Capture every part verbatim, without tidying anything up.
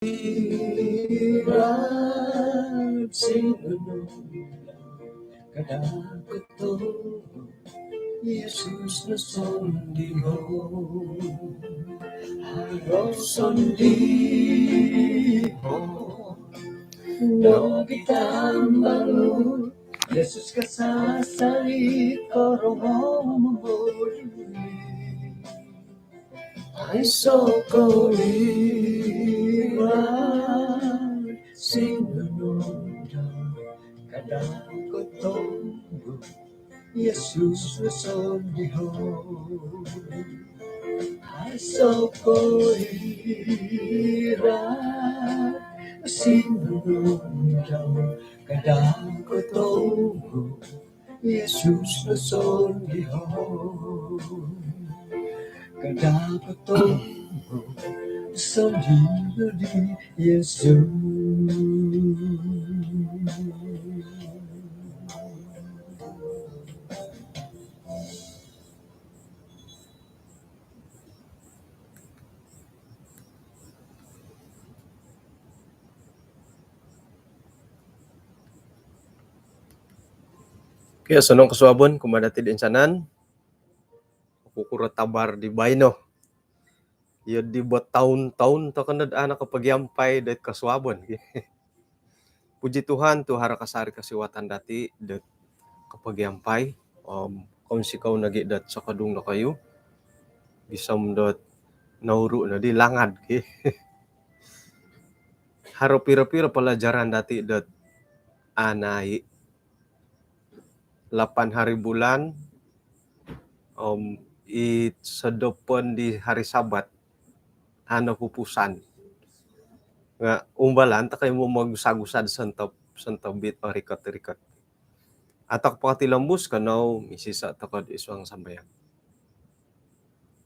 Irad sinunod kada' kotobu, Yesus no sondiho. Haro sondiho nogi tambalut, Yesus kasasari koromo moli. Aiso' koirad sinunod kada' kotobu, Yesus no sondiho. Aiso' koirad sinunod kada' kotobu, Yesus no sondiho. Kada' kotobu, sondiho di Yesus. Okey, osonong kosuabon kumaa dati' di insanan. Okukuro tabar di baino? Iyo di bo taun-taun toko' nod a' nokopogiampai dot kosuabon. Puji Tuhan tu' haro kasari kosiwatan dati' dot kopogiampai. Om kounsikou nogi' dot sokodung dokoyu gisom dot nouru' nodi langad ki. Haro piro-piro palajaran dati' dot anai lapan hari bulan, om i sodopon di hari Sabat, a' nopupusan. Nga' umbalan toko' i momogusa-gusa'd sontob, sontobit orikot-rikot. Atok pokotilombus kanou misiso' toko'd isuang sambayang.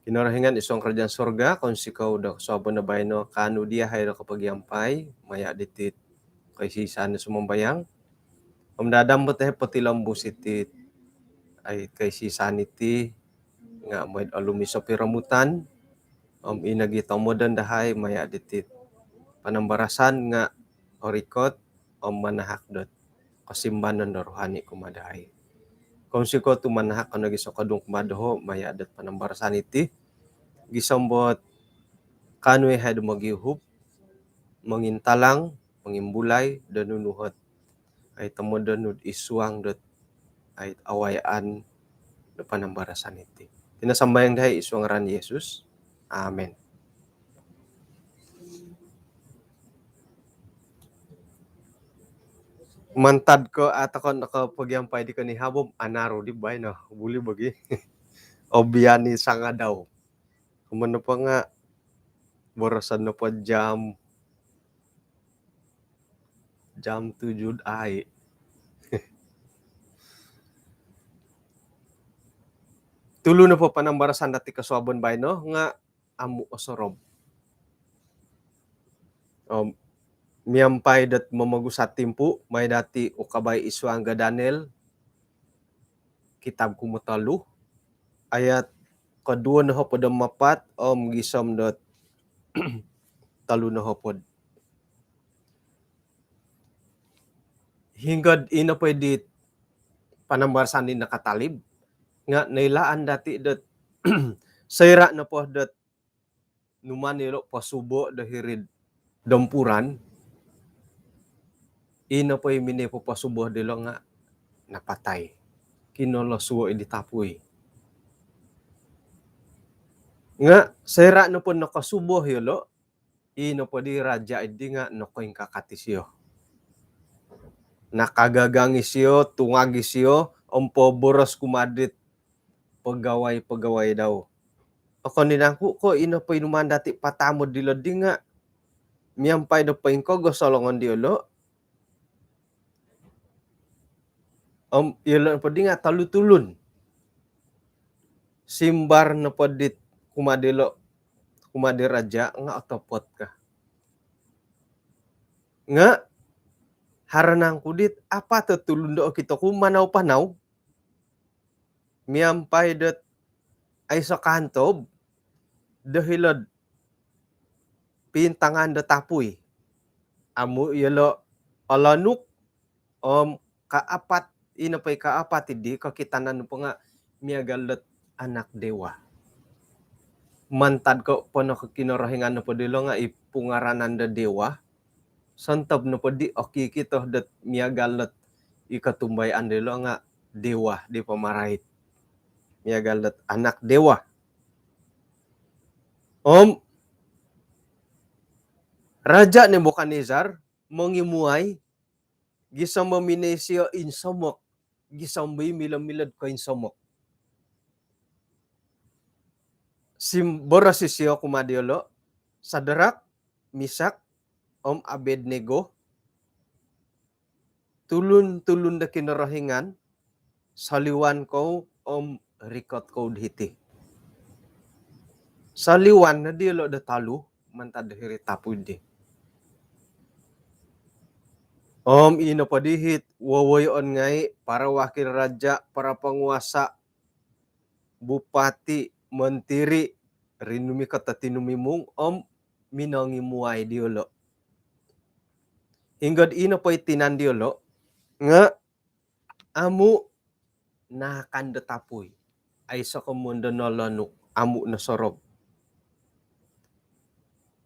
Kinorohingan isuang karajaan surga, kounsikou do kosuabon do baino kaanu diyahai do kopogiampai maya' diti'd koisisan do sumambayang. Om dadamot dahai potilombus iti'd ai koisisan iti nga' moi'd olumis o piromutan. Om ino gi tomodon dahai maya' diti'd panambarasan nga' orikot om manahak dot kosimbanon do rohani kumaa dahai. Kounsikou tu' manahak ko nogi sokodung kumaa doho' maya' dot panambarasan iti gisom dot kaanu iyahai do mogiuhup, mongintalang, mongimbulai do nunu ot ai tomodon nu'd isuang dot ai awayaan do panambarasan iti. Iti no sambayang dahai isuang ngaran Yesus. Amin. Mantad ko' a' toko' nokopogiampai di konihabom, anaru di baino, buli bogi. Obiani sangadau. Komoyon nopo nga' boroson nopo jam, jam tujuh ai. Tulu nopo panambarasan dati' kosuabon baino nga' amu' osorob. Om miampai dot momogusa' timpu, mai dati' ukabai isuang ga Daniel, kitab kumotolu, ayat koduo nohopod om apat om gisom dot tolu nohopod. Hinggo'd ino po di panambarasan di nakatalib nga' noilaan dati' dot soira' nopo dot numan ilo' posubo' do hiri'd dompuran, ino po i minoi poposubo' dilo' nga' napatai. Kinolosuo' i di tapui. Nga' soira' nopo nokosubo' iyolo', ino po di raja' iddi nga' nokoingkakat isio. Nakagagang isio, tungag isio, om poboros kumaa dit pegawai-pegawai dau. Okon i nangku' ko' ino po i numan dati' patamod dilo' di nga' miampai do poingkogos o longon diyolo'. Om iyolo' nopo di nga' tolu tulun. Simbar nopo dit kumaa dilo', kumaa di raja' nga' otopot ka. Nga' haro nangku dit apat o tulun do okito ku manau-panau miampai dot aiso' kaantob do hilo'd piintangan do tapui. amu' iyolo' olonuk. Om kaapat, ino po i kaapat iddi kokitanan nopo nga' miagal dot anak dewa. Mantad ko' ponoko Kinorohingan nopo dilo nga' i pungaranan do dewa, sontob nopo di okikito dot miagal dot i kotumbayaan dilo nga' dewa di pamarait. Miagal dot anak dewa. Om Raja' Nebukadnezar mongimuai, gisom do minoi sio insomok, gisom do i milo-milo'd koinsomok. Sim-, boros isio kumaa diolo', Sadrak, Misak, om Abednego, tulun-tulun do Kinorohingan, soliwan kou om rikot kou do hiti. Soliwan no diolo' do tolu mantad do hiri tapui di. Om ino po di hit wowoyoon ngai', para wakil raja', para panguasa', bupati', montiri', rinumikot o tinumimung om minongimuai diolo'. Hinggod ino po i tinan diolo' nga' amu' naakan do tapui. Aiso' komoyon do nolonuk, amu' nosorob.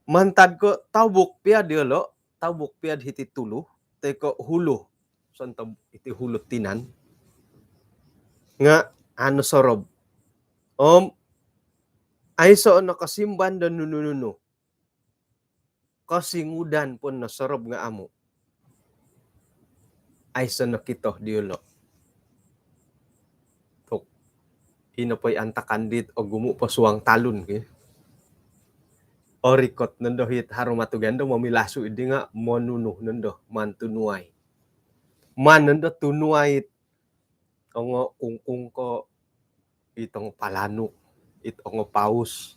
Mantad ko' tobuk pia diolo', tobuk pia do hiti tulu, toi ko' hulu, sontob iti hulu tinan, nga' a' nosorob. Om aiso' nokosimban do nunu-nunu. Kosingudan po nosorob nga' amu'. Aiso' nokito diolo'. Tu' ino po i antakan dit ogumu' po suang talun ki. Orikot nondo hit haro matugan do momilasu' iddi nga' monunu nondo, maan tunuai. Maan nondo tunuai it ongo kungkung ko', it ongo palanuk, it ongo paus,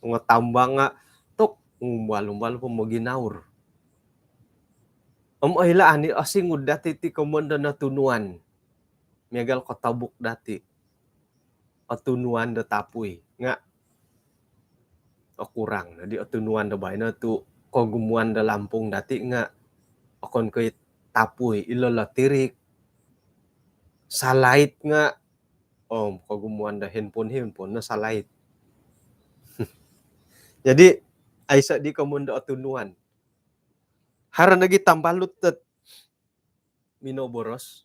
ongo tambang nga' tu' umbal-umbal po moginaur. Om oilaan i' osingud dati' ti komoyon do notunuan. Miagal ko' tobuk dati'. Otunuan do tapui nga' okurang noddi otunuan do baino tu' kogumuan do lampung dati' nga' okon ko' i tapui, ilo lotirik. Salait nga' om kogumuan do handphone, handphone no salait. Jadi aiso' di komoyon do otunuan. Haro nogi tambalut dot minoboros,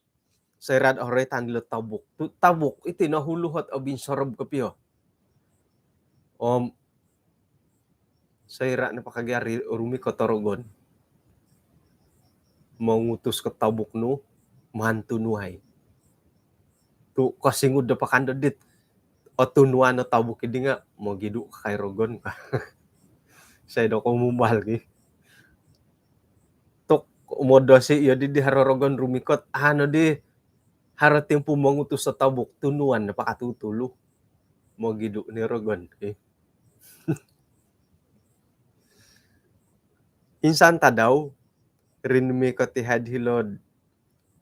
soira'd oroitan dilo tobuk. Tu' tobuk iti no hulu hot obinsorob kopio. Om soira' nopo kagia ri-, rumikot o rogon mongutus ko tobuk nu, maan tunuai. Tu' kosingud do pakan do dit otunuan o tobuk iddi nga' mogidu' ka kai rogon ka. Sai do ko mumbal ki. Tu' modosi iyo di, di haro rogon rumikot, a' noddi haro timpu mongutus o tobuk, tunuan no pakatutulu. Mogidu' ni rogon ki. Insan tadau, rinumikot i' ha'd hilo'd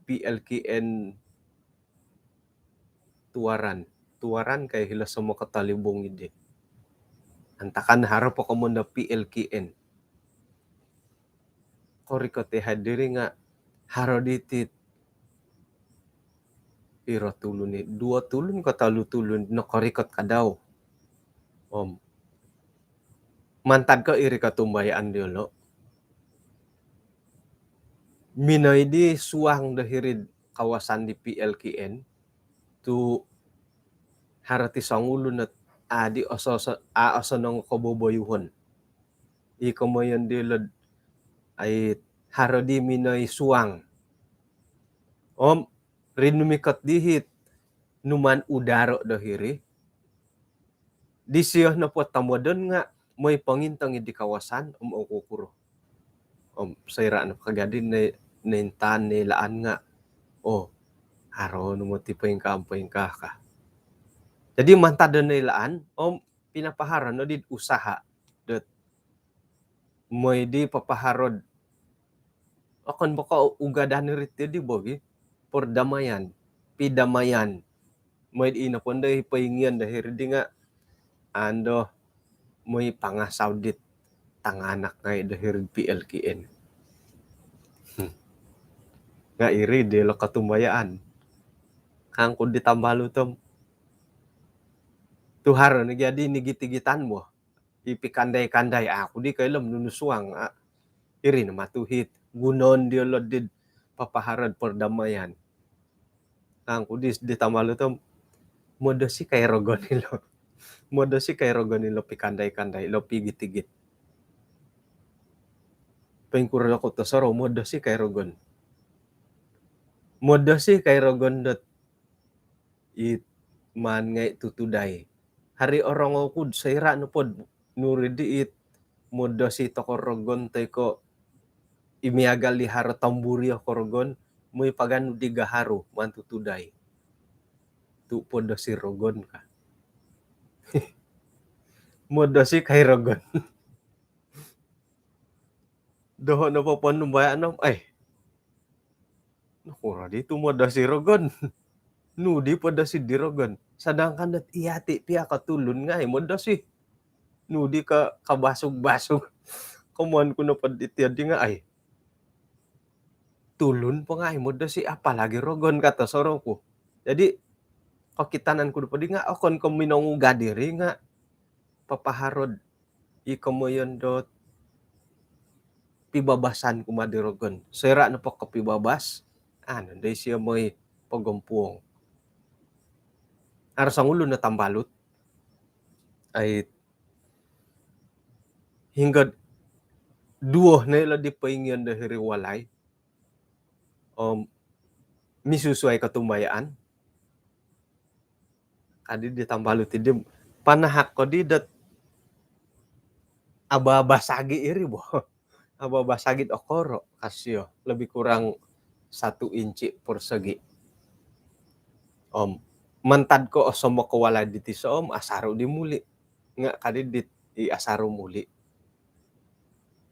P L K N Tuaran. Tuaran kai hilo' somok o Talibung iddi. Antakan haro po komoyon do P L K N. Korikot i' ha'd diri nga' haro diti piro tulun i', duo tulun ko tolu tulun nokorikot kadau. Om mantad ko' iri kotumbayaan diyolo', minoi di suang do hiri'd kawasan di P L K N tu' haro ti songulun ot a' di oso-, a' osonong koboboyuhon. I komoyon dilo'd ai haro di minoi suang. Om rinumikot di hit numaan udaro' do hiri. Disio nopo tomodon nga' moi pongintong i' di kawasan om okukuro. Om soira' nopo kagaddi noi-, nointaan, noilaan nga', oh, haro no moti poingkaa om poingkaa ka. Jadi mantad do noilaan om pinapaharo no di'd usaha dot moi di papaharo'd, okon bo ko' ugadan iri ti di bo gi, perdamaian, pidamaian. Moi di ino pondo i poingion do hiri di nga' ando moi pangasau dit tanganak ngai' do hiri'd P L K N. Hmm. Nga' iri di lo kotumbayaan. Kangku di tambalut om, tu haro no gia di nigit-igitan bo. I pikandai-kandai, aku di koilo om nunu suang, a. Iri no matu it gunoon diolo did papaharo'd perdamaian. Kangku di, di tambalut om, modosi kai rogon ilo. Modosi kai rogon ilo pikandai-kandai, ilo pigit-igit. Poingkuro oku tosorou, modosi kai rogon. Modosi kai rogon dot it maan ngai' tutudai. Haro orongou ku'd soira' nopod nuri di it modosi toko rogon toi ko' i miagal di haro tomburio ko rogon, moi paganu di gaharu maan tutudai. Tu' podosi rogon ka. Modosi kai rogon. Doho' nopo ponumbayaan om, ai, nokuro di tu' modosi rogon? Nu di podosi di rogon? Sadangkan dot iyati' pia ko tulun ngai' modosi. Nu di ka, kabasug-basug. Komoyon ku nopo diti di nga', ai, tulun po ngai' modosi, apalagi rogon, ka tosorou ku. Jadi, kokitanan ku nopo di nga', okon ko' minongugad iri nga' papaharo'd i komoyon dot pibabasan kumaa di rogon. Soira' nopo kopibabas, anu, dai sio moi pogompuong. Haro songulun no tambalut, ai, hinggo'd duo no ilo di poingion do hiri walai. Om misusuai kotumbayaan. Kadi di tambalut ti di, panahak ko di dot aba-aba sagi' iri bo. Aba-aba sagi' okoro', ka sio. Lebih kurang satu inci persegi. Om mantad ko osomok ko walai di tiso om asaru' di muli'. Nga' kadi di i asaru' muli'.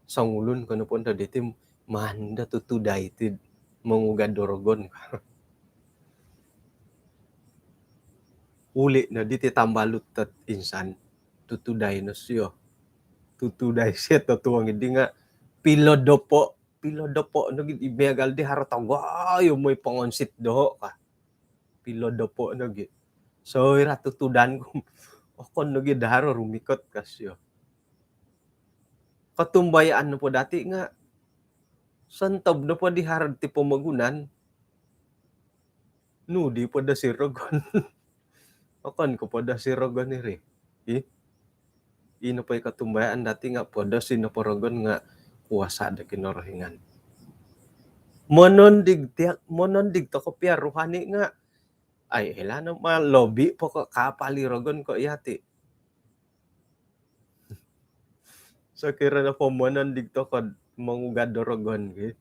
Songulun ko nopo ndo diti maan do tutudai ti mongugad do rogon. Uli' no diti tambalut dot insan, tutudai no sio. Tutudai sio totuong di nga' pilodopo', pilodopo' nogi' i miagal di haro togoyo moi pongonsit doho' ka. Pilodopo' nogi'. Soira' tutudan ku, okon nogi' do haro rumikot, ka sio. Kotumbayaan nopo dati' nga' sontob nopo di haro'd ti pomogunan, nu di podosi rogon? Okon ko' podosi rogon iri. Ih. Ino po i kotumbayaan dati' nga' podosi nopo rogon nga' kuasa' do Kinorohingan. Monondig tiak, monondig toko pia rohani nga', ai, ela no ma lobi po ko' kaapal i rogon ko' iyati'. Sokiro nopo monondig toko'd mongugad do rogon ki,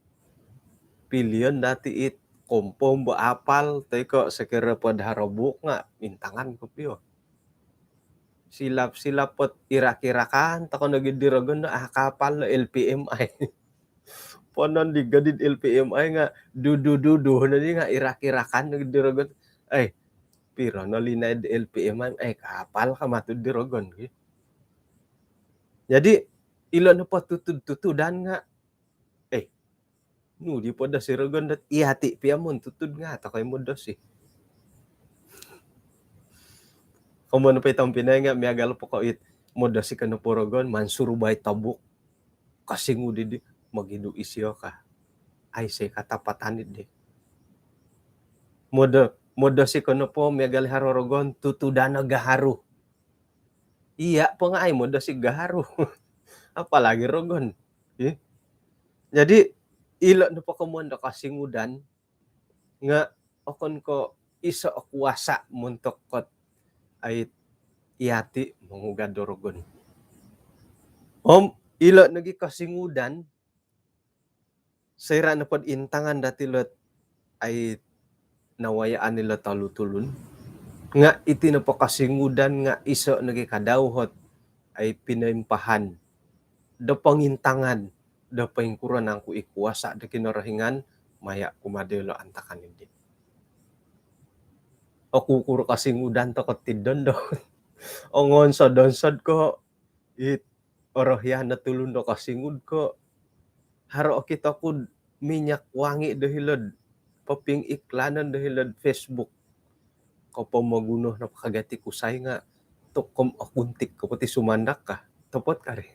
pilion dati' it kompom bo apal, toi ko' sokiro pod haro buuk nga' intangan kopio. Silap-silap pot irak-irakan toko nogi di rogon do, ah, kaapal no L P M I. Ponondig gadi'd L P M I nga' dudu-dudu no di nga' irak-irakan nogi di rogon. Ai, piro no linaid L P M I, ai, kaapal ka matu di rogon ki. Jadi, ilo nopo tutud-tutudan nga', eh, nu di podosi rogon dot iyati' pia montutud nga' toko i modosi. Komoyon nopo i tompinai nga' miagal po ko' it modosi ko nopo rogon, maan surubai tobuk. Kosingud di, mogidu isio ka. Aiso i katapatan di. Modo-, modosi ko nopo miagal haro rogon, tutudan no gaharu. Iya' po nga' ai modosi gaharu. Apalagi rogon. Ih. Jadi, ilo nopo komoyon do kosingudan nga' okon ko' iso' o kuasa' montok kot ai iyati' mongugad do rogon. Om ilo' nogi kosingudan, soira' nopod intangan dati' lot ai nawayaan ilo tolu tulun, nga' iti nopo kosingudan nga' iso' nogi kadau hot ai pinoimpahan do pongintangan do poingkuro nangku i kuasa' do Kinorohingan maya' kumaa dilo' antakan iddi. Oku kuro kosingudan toko' tiddondo. Ongonsod-onsod ko' it orohian no tulun do kosingud ko, haro okito kud minyak wangi do hilo'd, papingiklanon do hilo'd Facebook. Kopomoguno nopo ka gati kusai nga, tu' kom okuntik kopo ti sumandak ka. Topot kari.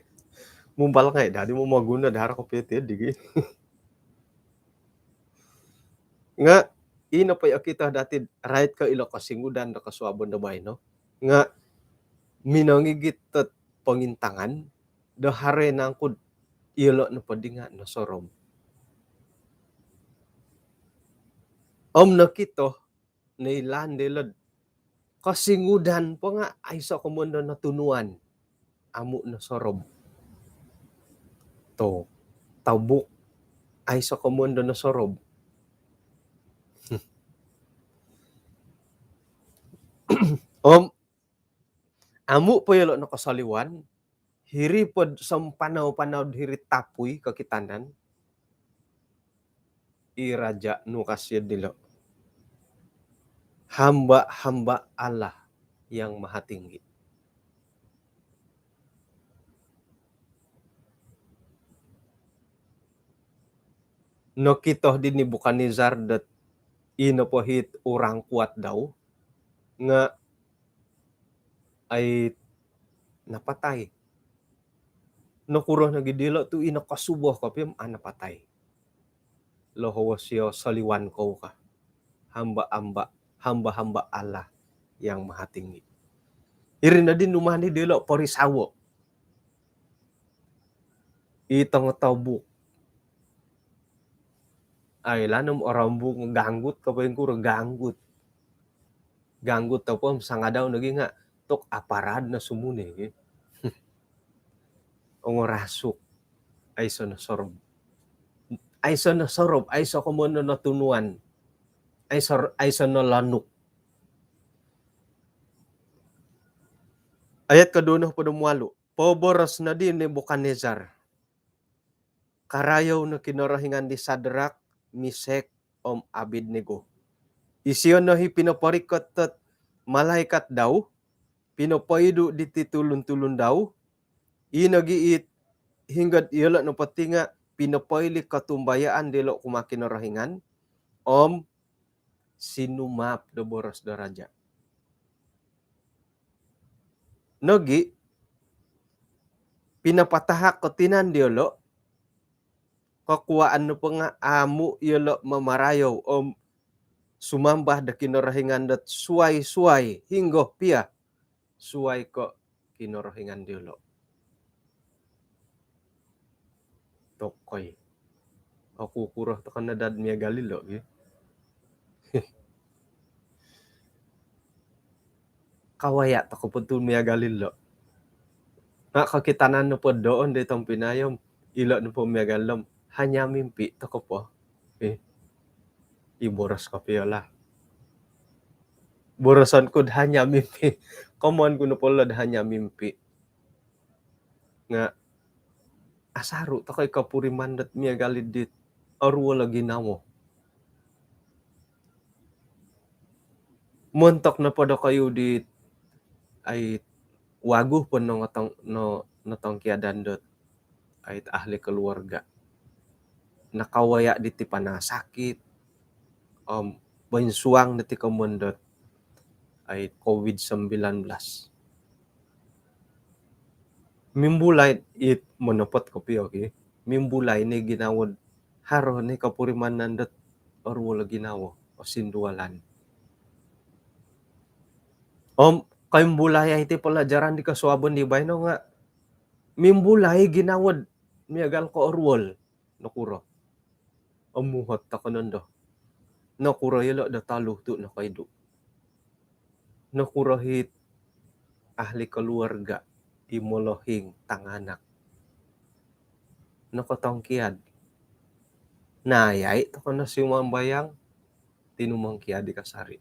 Mumbal ngai' dadi momoguno do haro kopio ti digi. Nga' ino po i okito dati'd rait ko ilo kosingudan do kosuabon do baino. Nga' minongigit dot pongintangan do haro i nangkud iyolo' nopo di nga' nosorob. Om nokito noilaan dilo'd kosingudan po nga' aiso' komoyon do notunuan, amu' nosorob. Tu' tobuk, aiso' komoyon do nosorob. Om amu' po iyolo' nokosoliwan, hiri pod sompanau-panau hiri tapui kokitanan, i raja' nu ka sio dilo', hamba-hamba Allah yang Mahatinggi. Nokito di Nebukadnezar dot ino po hit orang kuat dau nga' ai napatai. Nokuro nogi dilo' tu' ino kosubo kopio om a' napatai. Lohowo sio soliwan kou ka. Hamba-hamba, hamba-hamba Allah yang Mahatinggi. Iri nodi numaan di dilo' porisawo. I tongo tobuk. Ai lanom orombung ganggut ka poingkuro ganggut. Ganggut topo sangadau nogi nga' tu' aparad no sumuni gi. Ongorasuk. Aiso' nosorob. Aiso' nosorob, aiso' komoyon do notunuan. Aiso', aiso' nolonuk. Ayat koduo nohopod om walu'. Poboros nodi Nebukadnezar, "Karayou no Kinorohingan di Sadrak, Misek om Abednego. Isio no hi pinoporikot dot malaikat dau, pinopoidu' diti tulun-tulun dau, i nogi it hinggod iyolo' nopo ti nga' pinopoili kotumbayaan dilo' kumaa Kinorohingan, om sinumaap do boros do raja'." Nogi' pinapatahak o tinan diyolo', kokuwaan nopo nga' amu' iyolo' mamarayou om sumambah do kinorohingan dot suwai-suwai, hinonggo piya suwai ko' kinorohingan diyolo'. Tokoi. Oku kuro toko' no dad miagal ilo' gi. Kawaya' toko' po tu' miagal ilo'. Nga' kokitanan nopo doon di tompinai om ilo' nopo miagal om hanya mimpi toko' po. Eh, i boros kopio lah. Boroson ku'd hanya mimpi. Komoyon ku nopo lo'd hanya mimpi nga' asaru' toko' i kopuriman dot miagal i dit oruol o ginawo. Montok nopo dokoyu dit ai wagu po nongotong-, no-, notongkiadan dot ai ahli keluarga. Nakawaya' diti panasakit, om, boinsuang diti komoyon dot ai covid sembilan belas. Mimbulai it monopot kopio ki. Mimbulai ni ginawo'd haro ni kopurimanan dot oruol o ginawo, osindualan. Om, koimbulai ai ti pelajaran di kosuabon di baino nga' mimbulai ginawo'd miagal ko' oruol. Nokuro? Omuhot toko' nondo. Nokuro iyolo' do tolu tu' nokoidu'? Nokuro hit ahli keluarga, i molohing, tanganak? Nokotongkiad. Nayai toko' no sumambayang, tinumongkiad i kasari.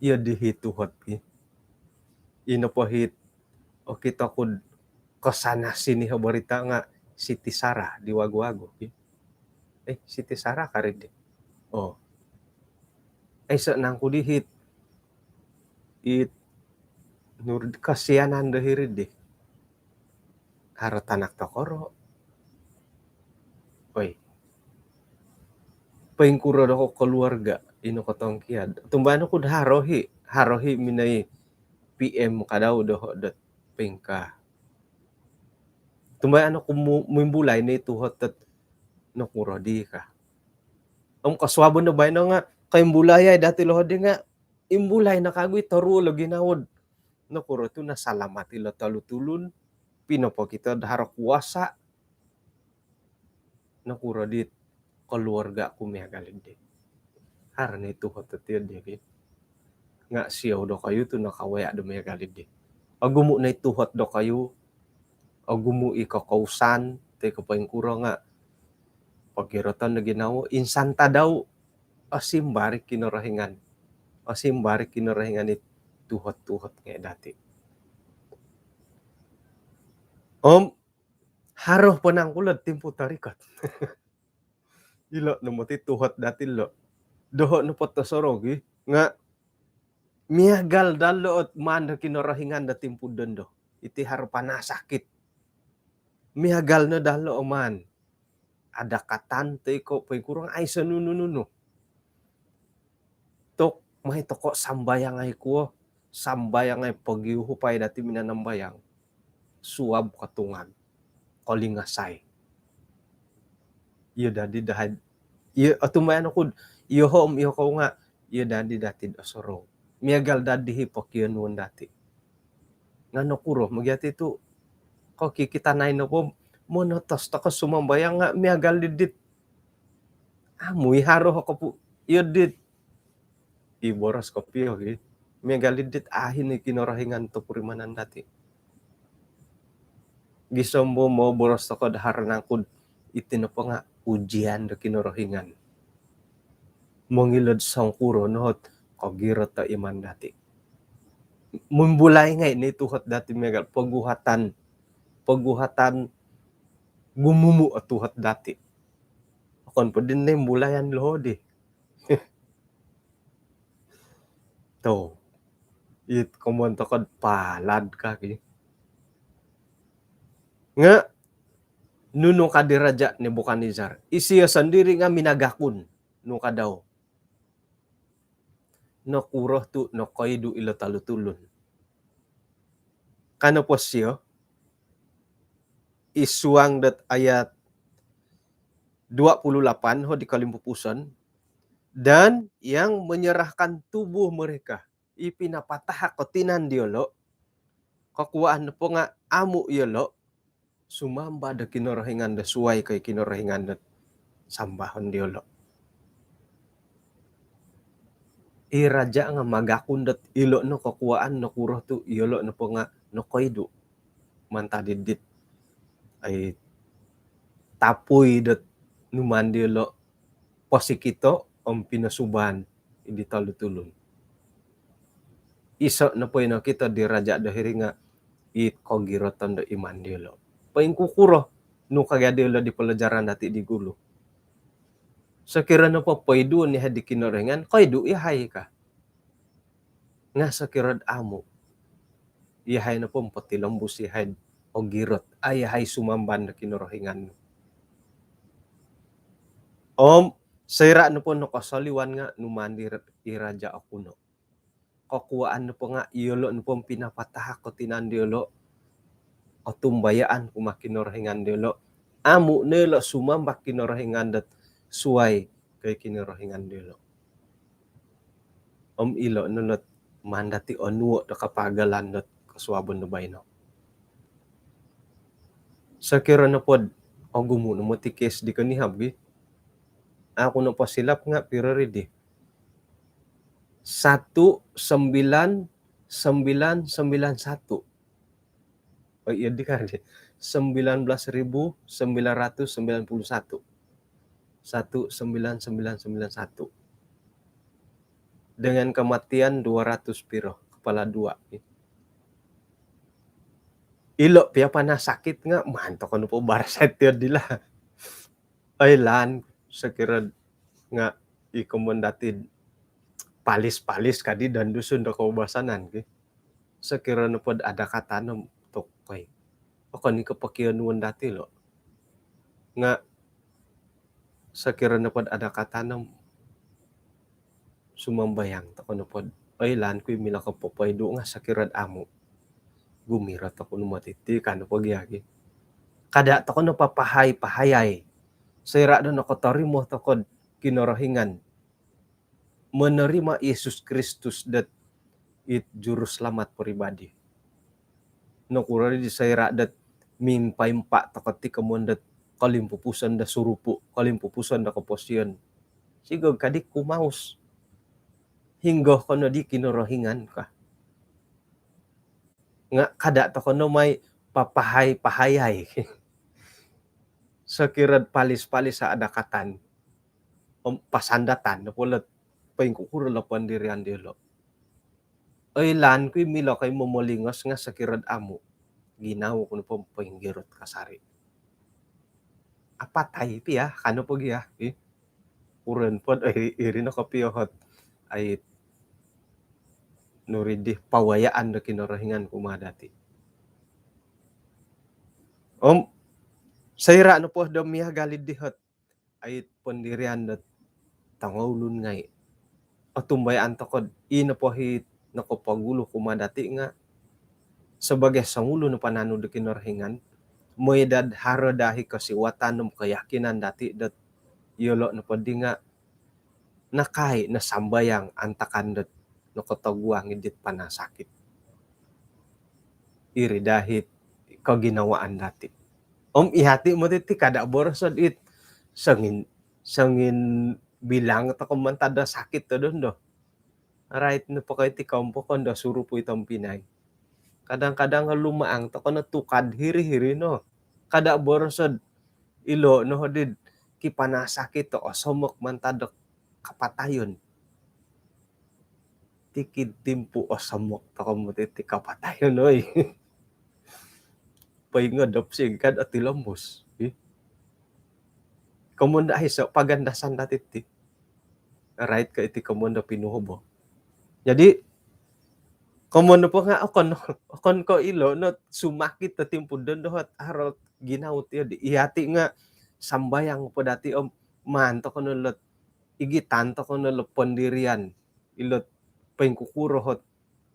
Iyo di hit tuhot ki. Ino po hit okito ku'd kosana sini o berita nga' Siti Sarah di wagu-wagu ki. Eh, Siti Sarah kari di. Oh. Aiso' nangku di hit. It nur kasianan do hiri di. Haro tanak tokoro. Oi. Poingkuro do keluarga ino kotongkiad. Tumbayaan oku do haro hi, haro hi minoi P M kadau doho dot pingkaa. Tumbayaan oku mu-, mimbulai no i tuhot dot nokuro di ka. Om kosuabon do baino nga koimbulai ai dati loho di nga imbulai no kagu i toruol o ginawo. Nokuro tu nasalamat ilo tolu tulun, pinopokito do haro kuasa. Nokuro di keluarga ku miagal di. Haro no i tuhot dot iyo di ki. Nga siou dokoyu tu nakawaya do miagal di. Ogumu no i tuhot dokoyu, ogumu i kokousan, toi ko poingkuro nga pogiroton do ginawo, insan tadau, osimbar i Kinorohingan. Osimbar i Kinorohingan i tuhot-tuhot ngai dati. Om haro po nangku lo timpu torikot. Ilo no moti tuhot dati lo. Doho nopo tosorou gi nga miagal dalo ot maan do Kinorohingan do timpu dondo. Iti haro panasakit. Miagal no dalo o maan. Adakatan toi ko poingkuro nga aiso nunu-nunu. Tok mai toko sambayangai kuo, sambayangai pogiuhupai dati minanambayang. Suab kotungag, kolingasai. Iyo dadi dahai, iyo otumbayaan oku, iyo hom, iyo kou nga, iyo dadi dati do sorou. Miagal dadi hi pokionuon dati. Nga nokuro mogiati tu kokikitanai nopo monotos toko sumambayang nga miagal di dit. Amu i haro ho kopu iyo dit. I boros kopio gi. Miagal di dit ahi ni Kinorohingan topurimanan dati. Gisom bo moboros toko do haro nangku do iti nopo nga ujian do Kinorohingan. Mongilo do songkuro no ot kogirot do iman dati. Mimbulai ngai ni tuhot dati miagal poguhatan, poguhatan gumumu o tuhot dati. Okon po di nimbulayan loho di. Tu. It komoyon toko do palad ka ki. Nga nunu ka di Raja Nebukadnezar. Isio sondiri nga minagakun. Nu ka dau. Nokuro tu nokoidu ilo tolu tulun. Ka nopo sio, id suang dot ayat dua puluh lapan ho di kolimpupuson, dan yang menyerahkan tubuh mereka, i pinapatahak o tinan diolo, kokuaan nopo nga amu iolo sumamba do kinorohingan do suai ko i kinorohingan do sambahon diolo. I raja nga magakun dot ilo no kokuaan nokuro tu iolo nopo nga nokoidu mantad id dit, ai, tapui dot numaan diolo posikito om pinosuban id di tolu tulun. Iso nopo i nokito di raja do hiri nga it kogiroton do iman diolo. Poingkukuro nu kagia diolo di pelajaran dati di gulu. Sokiro nopo poiduon yahai di kinorohingan, koidu yahai ka. Nga sokiro do amu, yahai nopo potilombus yahai ogirot, ai yahai sumamban do kinorohingan nu. Om soira nopo nokosoliwan nga numaan di i raja okuno. Kokuaan nopo nga iolo nopo pinapatahak o tinan diolo, otumbayaan kumaa kinorohingan diolo. Amu no ilo sumamba kinorohingan dot suai ko i kinorohingan diolo. Om ilo no lot maan dati onuo do kapagalan dot kosuabon do baino. Sokiro nopo do ogumu no moti kes di konihab gi. Aku nopo silap nga piro ri di? Satu sembilan sembilan sembilan satu. Oh, iyo di kan di. Sembilan belas ribu sembilan ratus sembilan puluh satu. Satu sembilan sembilan sembilan satu. Dengan kematian dua ratus piro, kepala dua. Ilo pia panasakit nga maan toko nopo barasai tio dilo. Ai lan, sokiro nga i komoyon dati palis-palis kadi dan Dusun do koubasanan ki. Sokiro nopo do adakatan om tokoi. Okon i ko' pokionuon dati' lo'. Nga' sokiro nopod adakatan om sumambayang toko' nopod, oilaan ku i milo ko' popoidu' nga' sokiro'd amu', gumirot oku no moti ti, ka nopo gia ki. Kada' toko' no papahai-pahayai. Soira' do nokotorimo toko'd Kinorohingan, menerima Yesus Kristus dot it juruselamat peribadi. Nokuro di soira' dot mimpa-impa' toko' ti komoyon dot kolimpupuson do surupu', kolimpupuson do koposion. Sigog kadi kumaus. Hinggo ko no di Kinorohingan ka. Nga' kada' toko' no mai papahai-pahayai. Sokiro'd palis-palis adakatan om pasandatan nopo lo'd poingkukuro lo' pendirian diyolo'. Oilaan ku i milo ko' i momolingos nga' sokiro'd amu', ginawo ku nopo poinggirot kasari'. Apatai pia, ka nopo gia, ih. Uron pod, iri, iri no kopio hot. Ai, nuri di pawayaan do Kinorohingan kumaa dati'. Om, soira' nopo do miagal i di hot, ai, pendirian dot tongoulun ngai'. Otumbayaan toko'd i nopo hi nokopogulu kumaa dati' nga' sebagai songulun o pananud do Kinorohingan, moi dad haro daa hi kosiwatan om keyakinan dati' dot iyolo' nopoddi nga' nakai' no sambayang antakan dot nokotoguang i dit panasakit. Iri daa hi koginawaan dati'. Om iyati' moti ti kada' boroso'd it songin, songin bilang toko' mantad do sakit do dondo. Rait nopo ko' iti kompokon do surupu' i tompinai. Kadang-kadang lumaang toko' no tukad hiri-hiri no. Kada' boroso'd ilo' no hodi'd kipanasakit do osomok mantad do kapatayon. Tikid timpu' osomok toko' moti ti kapatayon, oi. Poingodop sigkad otilombus. Ih. Komoyon do aiso' pagandasan dati' ti. Rait ko' iti komoyon do pinuhobo. Jadi, komoyon nopo nga' okon, okon ko' ilo' no sumakit do timpu' dondo hot haro ginawo ti di. Iyati' nga' sambayang po dati' om maan toko' no lo't igitan toko' no lo't pendirian ilo't poingkukuro hot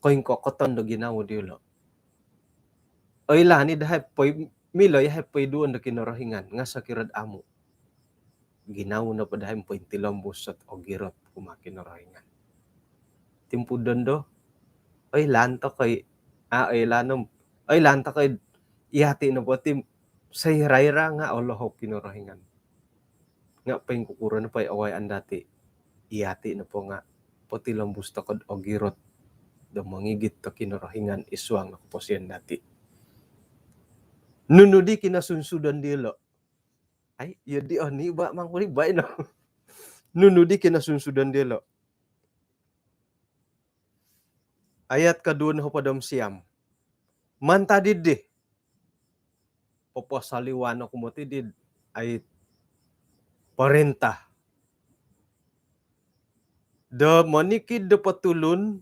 koingkokoton do ginawo diyolo'. Oilaan i dahai poi, milo yahai poiduon do Kinorohingan nga' sokiro'd amu', ginawo nopo dahai pointilombus ot ogirot kumaa Kinorohingan. Timpu' dondo, oilaan toko' i, a, oilaan om, oilaan toko' i, iyati' nopo ti soira-ira nga' olohou Kinorohingan. Nga' poingkukuro nopo i awayaan dati', iyati' nopo nga' potilombus toko'd ogirot do mongigit do Kinorohingan id suang do koposion dati'. Nunu di kinosunsudon diyolo'? Ai, iyo di, oh, ni ba mangkuri bai no. Nunu di kinosunsudon diyolo'? Ayat koduo nohopod om siam. Mantad iddi, poposoliwan oku moti di, ai, perintah do monikid do potulun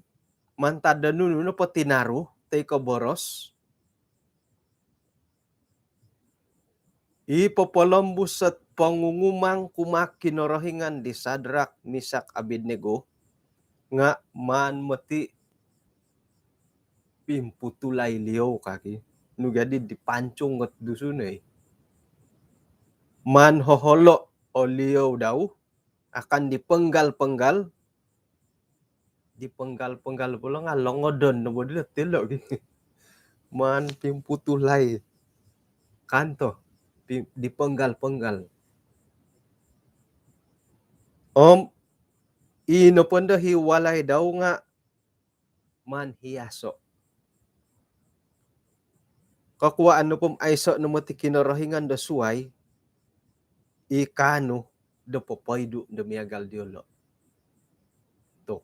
mantad do nunu nopo tinaru toi ko' boros i popolombus ot pongungumang kumaa Kinorohingan di Sadrak, Misak, Abednego nga' maan moti pimputulai liou kaki. Nu gaddi di pancung ot Dusun, oi. Maan hoholo' o liou dau, akan dipenggal-penggal, dipenggal-penggal pulo nga' longodon no bo dilo' tilo' gi. Maan pimputulai kanto, pi-, dipenggal-penggal. Om ino pondo hi walai dau nga' maan hiaso'. Kokuwaan nopo om aiso' no moti kinorohingan do suwai i kaanu do popoidu' do miagal diyolo'. Tu'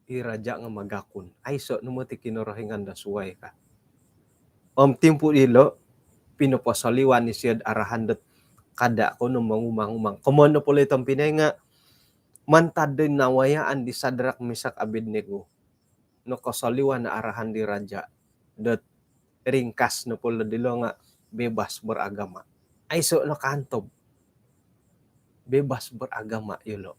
i raja' nga' magakun, aiso' no moti kinorohingan do suwai ka. Om timpu' dilo' pinoposoliwan isio'd arahan dot kada' kou no mongumang-umang. Komoyon nopo lo' i tompinai nga' mantad di nawayaan di Sadrak, Misak, Abednego, nokosoliwan o arahan di raja' dot ringkas nopo lo dilo nga bebas beragama. Aiso no kantob. Bebas beragama yolo.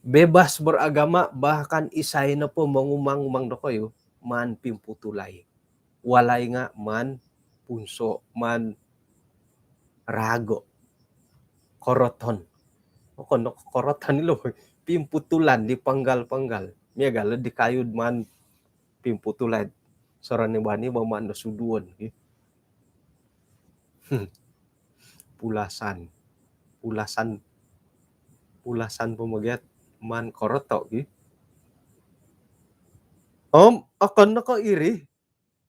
Bebas beragama, bahkan isai nopo mongumang-umang dokoyu, maan pimputulai. Walai nga maan punso, maan rago. Koroton. Okon no koroton ilo, pimputulan di panggal-panggal. Miagal di kayu maan pimputulai. Sorani bani ba maan do suduon. Hmm. Pulasan. Pulasan. Pulasan po mogiat maan koroto gi. Om, okon no ko iri.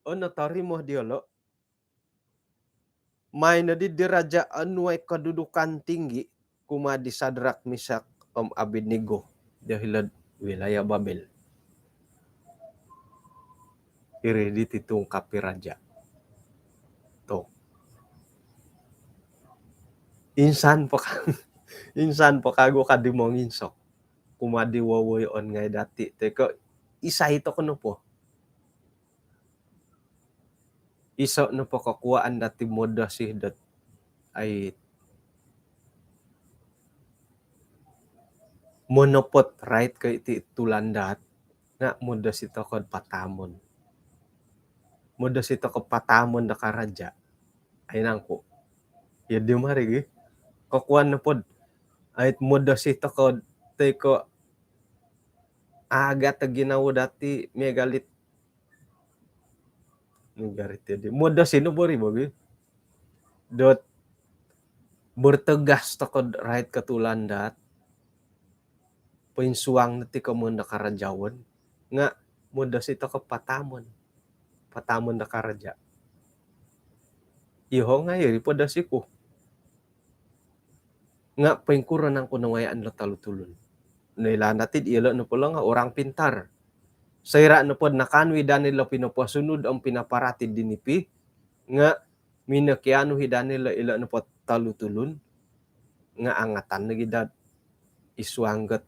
Ono tarimo diolo. Mai nodi di raja onuai kedudukan tinggi kumaa di Sadrak, Misak om Abednego di hilo'd wilayah Babel. Iri di titungkap i raja. Tu. Insan po ka-, insan po kagu kadi monginsok kumaa di wowoyoon ngai dati. Toi ko isai toko nopo. Iso nopo kokuaan dati modosi dot ai monopot rait ko iti tulandaat nga modosi toko do pataamon. Modosi toko do pataamon do karaja. Ai nangku. Ya di mari gi. Kokuaan nopo do ai modosi toko do toi ko agat ginawo dati miagal dit Negara tiadi. Modosi no bori bagi. Dot bertegas toko rait ko tulandaat. Poinsuang no ti komoyon do karajaon. Nga modosi toko pataamon. Pataamon do karaja. Iyoho nga iri po dosiku. Nga poingkuro nangku nawayaan lo tolu tulun. Noilaan dati ilo nopo lo nga orang pintar. Soira nopo do nakaanu i Daniel lo pinoposunud om pinaparati di nipi, nga minokianu i Daniel lo ilo nopo tolu tulun, nga angatan lagi dot id suang dot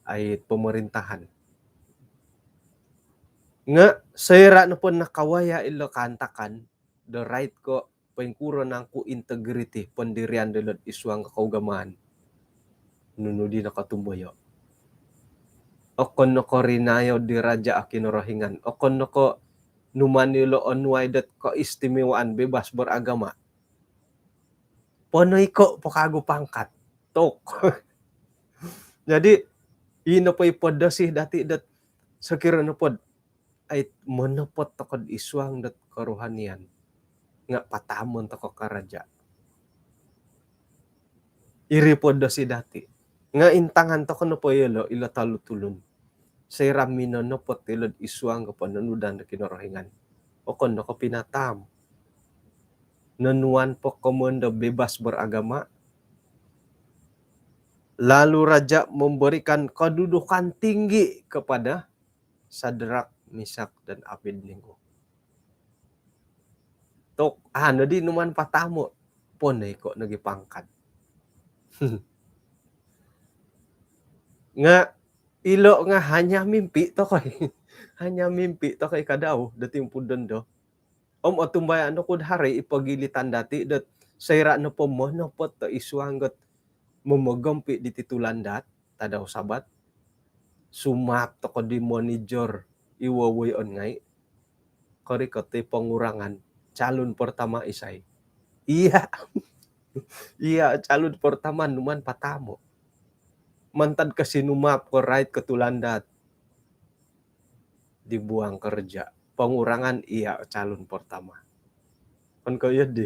ai pemerintahan. Nga soira nopo do nakawaya ilo kaantakan, do rait ko poingkuro nangku integriti pendirian dilo id suang ko kaugamaan. Nunu di nokotumboyo. Okon no ko rinayo di raja o Kinorohingan. Okon no ko numan ilo onuai dot keistimewaan bebas beragama. Ponoiko po kagu pangkat. Tok. Jadi, ino po i podosi dati dot sokiro nopo do ai monopot toko id suang dot kerohanian. Nga pataamon toko karaja. Iri po dosi dati. Nga intangan toko nopo ilo, ilo tolu tulun. Soira minonopot ilo id suang ko pononudan do Kinorohingan. Okon no ko pinataam. Nonuan po komoyon do bebas beragama. Lalu raja memberikan kedudukan tinggi kepada Sadrak, Misak, dan Abednego. Tok, anu di numan pataamon, ponoiko nogi pangkat. Nga ilo nga hanya mimpi toko i. Hanya mimpi toko i kadau do timpu dondo. Om otumbayaan oku do haro i pogilitan dati dot soira nopo monopot toko id suang dot momogompi diti tulandaat tadau Sabat. Sumaap toko di manager i wowoyoon ngai. Korikot i pengurangan. Calon pertama isai? Iya. Iya, calon pertama numan pataamon. Mantad ko sinumaap ko rait ko tulandaat, dibuang kerja. Pengurangan, iya calon pertama. Kan ko iya di.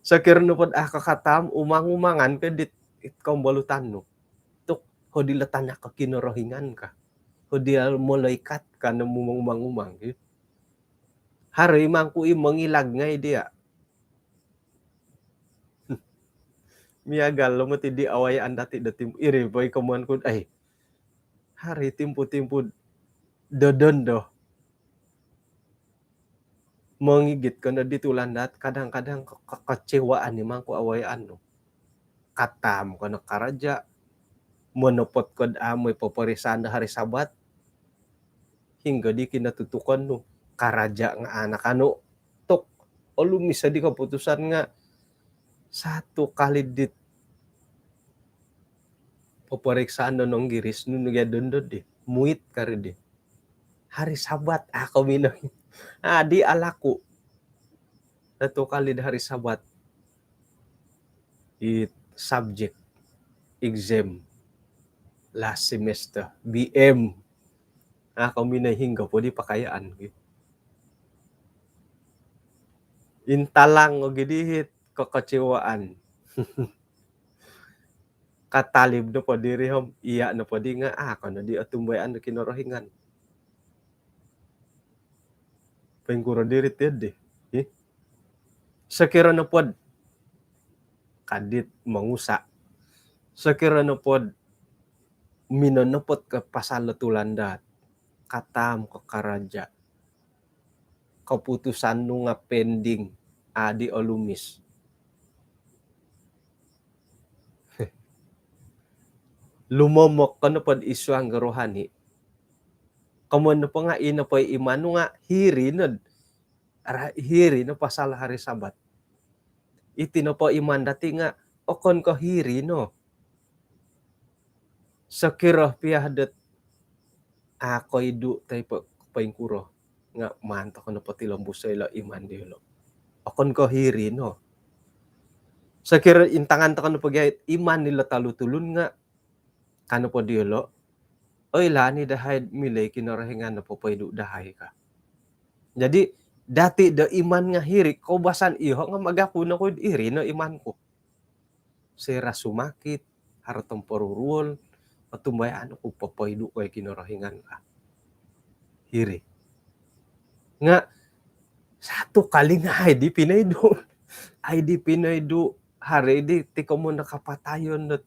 Sokiro nopo do a kakataam, umang-umangan ko dit, it kombolutan nu. Tok, hodi lo tanak ko Kinorohingan ka. Hodi lo malaikat ka no mumang-umang-umang. Haro i mangku i mongilag ngai dia. Miagal lo moti di awayaan dati do timpu, iri po i komoyon ku, ai. Haro i timpu-timpu do dondo. Mongigit ko no di tulandaat, kadang-kadang ke-, kekecewaan i mangku awayaan nu. Kataam ko no karaja, monopot ko do amu i peperiksaan do hari Sabat. hinggo di kinotutukon nu. Karaja nga anak anu tuk olumis di keputusan nga satu kali dit peperiksaan do nonggiris nu nugia dondo di muit kari di hari Sabat aku minang adi alaku satu kali di hari Sabat i subjek exam last semester B M. Ah, kami na hinggo po di pakayaan. Intalang o gidihit kekecewaan. Katalib no po diri hom, iya no po di nga, ah, kono di otumbayaan do Kinorohingan. Pengkuro diri tiad di. Ih. Sekira no pod kadit mangusa. Sekira no pod minonopot ke pasal tulandat. Katam ke karaja. Keputusan nu nga pending adi olumis. Lumomok kono pod isuang ke rohani. Komon nopo nga ino po iman nu nga hiri no hiri no pasal hari Sabat. Iti nopo iman dati nga okon ko hiri no. Sekira pia dot ako idu tai po poingkuro nga mantok no poti lombus ilo iman diolo. Okon ko hiri no. Sekira intangan toko no pogi iman ilo talu tulun nga kanu po diolo, oi lani dahai milai Kinorohingan no popoidu dahai ka. Jadi dati do iman nga hiri koubasan iho nga magaku no ku iri no iman ku. Sera sumakit, haro tomporuruol, otumbayaan ku popoidu koi Kinorohingan ka. Hiri. Nga satu kali nga ai di pinoidu. Ai di pinoidu hari di tikomo nakapatayon dot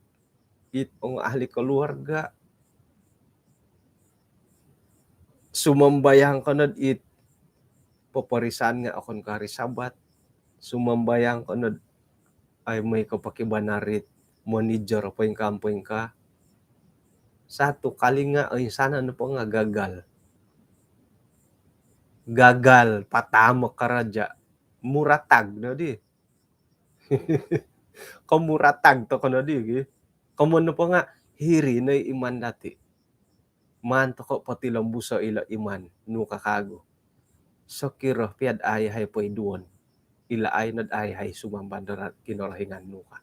it ong ahli keluarga. Sumambayang konod it poporisaan nga okon ko hari Sabat. Sumambayang konod ai moi ko pakibanar it manager poingka poingka. Satu kali nga insanan po nga gagal. Gagal patamo karaja. Muratag no di. Komuratag toko no di gi. Komon nopo nga hiri no iman dati. Maan toko potilombuso ilo iman nu kakagu. Sokiro piad ai hai poiduon. Ila ai nod ai hai sumamban do Kinorohingan nu ka.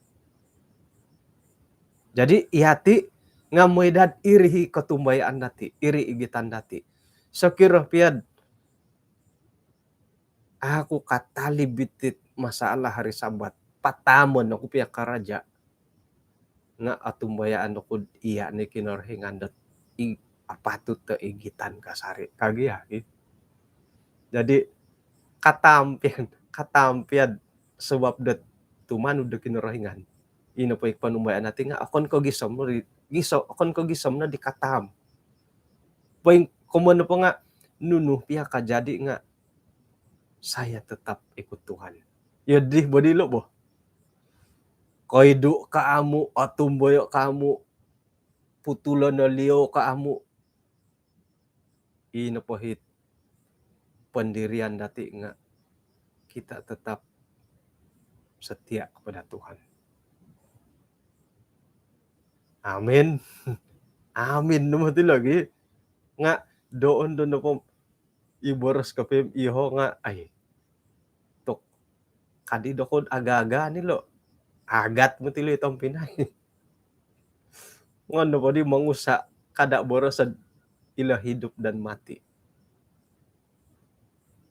Jadi iati nga moi dad iri hi kotumbayaan dati, iri igitan dati. Sokiro piad aku katalib itit masalah hari Sabat. Patamon aku pia karaja. Nga otumbayaan aku iya ni Kinorohingan dot i apatut do igitan kasari. Kagi ya. Jadi katampian, katampian sebab dot tumanud do Kinorohingan. Ino po ik panumbayaan dati nga okon ko gisom no di giso, okon ko gisom no di katam. Poing komon po nga nunu pia kajadi nga saya tetap ikut Tuhan. Iyo dih bo dilo bo. Koidu ka amu, otumboyo ka amu, putulo no lio ka amu. Ino po hit pendirian dati nga kita tetap setia kepada Tuhan. Amin. Amin no moti lagi. Nga doon do nopo iboros kopio iho nga ai tok kadi dokod aga-aga ni lo agat moti lo i tompinai. Ngon nopo di mangusa kada boroso ilo hidup dan mati.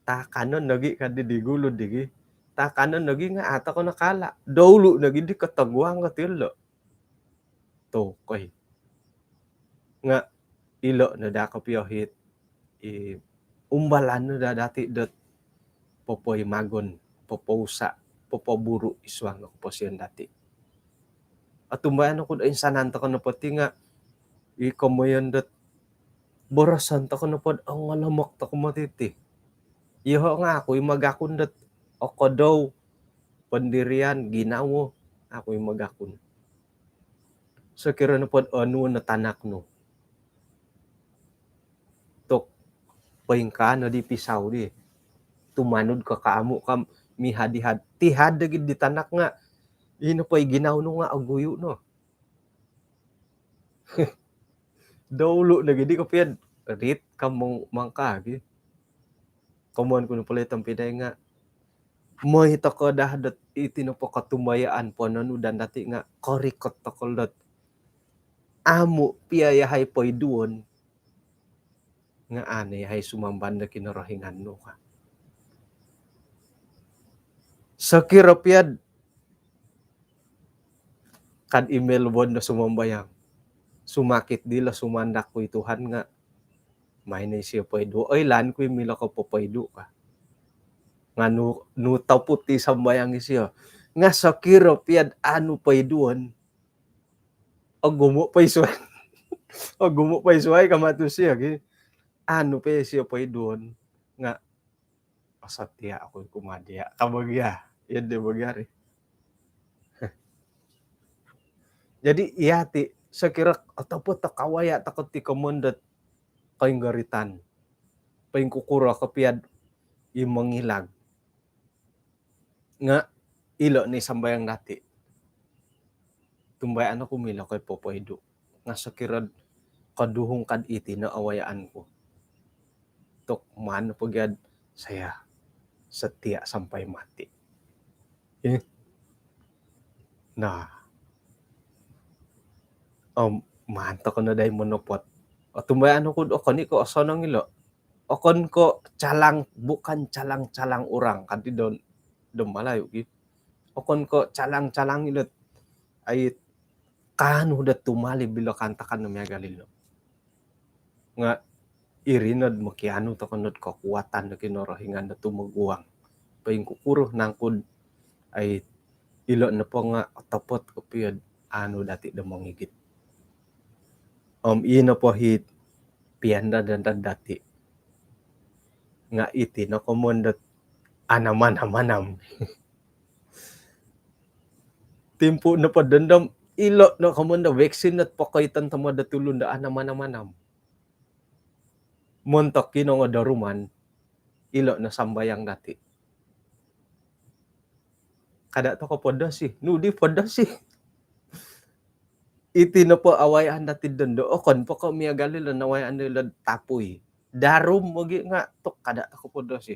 Takanon nogi kadi di gulu digi. Takanon nogi nga ato kono kala. Doulu nogi di kotoguang koti lo. Tokoi. Nga ilo no da kopio hit i umbalan no da dati dot popoimagon, popousa, popoburu isuang no koposion dati. Otumbayaan oku do insanan toko nopo ti nga i komoyon dot boroson toko nopo do ongolomok toko moti ti. Iyoho nga aku i magakun dot okodou, pendirian, ginawo, aku i magakun. Sokiro nopo do onuon no tanak nu tok Poingkaa no di pisau di. Tumanud ko kaamu' kam mihad-ihad. Tihad nogi di tanak nga'. Ino po i ginawo nu nga' oguyu' no. Dahulu nogi di kopian rit kam mong-, mangkaa gi. Komoyon ku no pala i tompinai nga'. Moi toko daa dot iti nopo kotumbayaan pononudan dati' nga' korikot toko dot amu' piya yahai poiduon. Nga' anu yahai sumamban do Kinorohingan nu ka. Sokiro piya'd kad email bo do sumambayang. Sumakit dilo sumandak ku i Tuhan nga' mai no isio poidu. Oilaan ku i milo ko popoidu ka. Nga' nu, nu toput i sambayang isio. Nga' sokiro piya'd anu poiduon. Ogumu' po i suwai. Ogumu' po i suwai kama tu sio gi. Anu po isio poiduon. Nga' osatia' oku kumaa diya'. Ka bo gia. Iyo di bo gia ri. Jadi iya ti sokiro otopot toko kawaya' toko ti komoyon dot koinggoritan. Poingkukuro kopiya'd i mongilag. Nga' ilo' ni sambayang dati'. Tumbayaan oku milo ko i popoidu. Nga' sokiro'd koduhung kad iti no awayaan ku. Tok maan po gia'd saya setia sampai mati. Eh. Nah. Om, maan toko no dai monopot. Otumbayaan oku'd okon i' ko' osonong ilo'. Okon ko' calang, bukan calang-calang orang, kan ti don, don Malayu gi. Okon ko' calang-calang ilo't ai kaanu dot tumalib ilo kaantakan do miagal ilo. Nga' iri nod mokianu toko nod kokuatan do Kinorohingan do tumoguang. Poingkukuro nangku'd ai ilo nopo nga' otopot kopio'd anu dati' do mongigit. Om ii nopo hi piandad-andad dati'. Nga' iti no komoyon dot anam-anam-anam. Timpu nopo dondo om ilo no komoyon do vaksin dot pokoiton tomod do tulun do anam-anam-anam. Montok kinongo do ruman, ilo no sambayang dati'. Kada' toko podosi, nu di podosi. Iti nopo awayaan dati' dondo, okon po ko' miagal ilo nawayaan ilo tapui. Darum ogi nga' tok kada' toko podosi.